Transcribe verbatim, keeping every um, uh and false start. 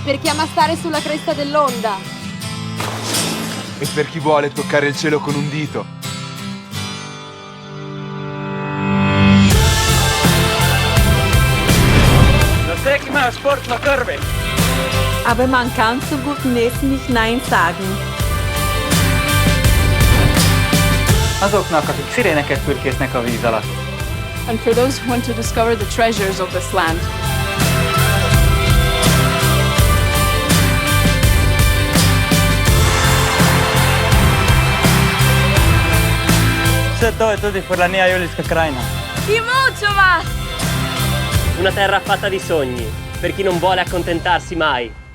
Per chi ama stare sulla cresta dell'onda. E per chi vuole toccare il cielo con un dito. Los Trekkinger Sport Curve. Aber man kann so gut nicht Nein sagen. Azoknak, akik sziréneket pürkésznek a víz alatt. And for those who want to discover the treasures of this land. Vse to je tudi Furlanija Julijska krajina. I mucho más! Una terra fatta di sogni, per chi non vuole accontentarsi mai.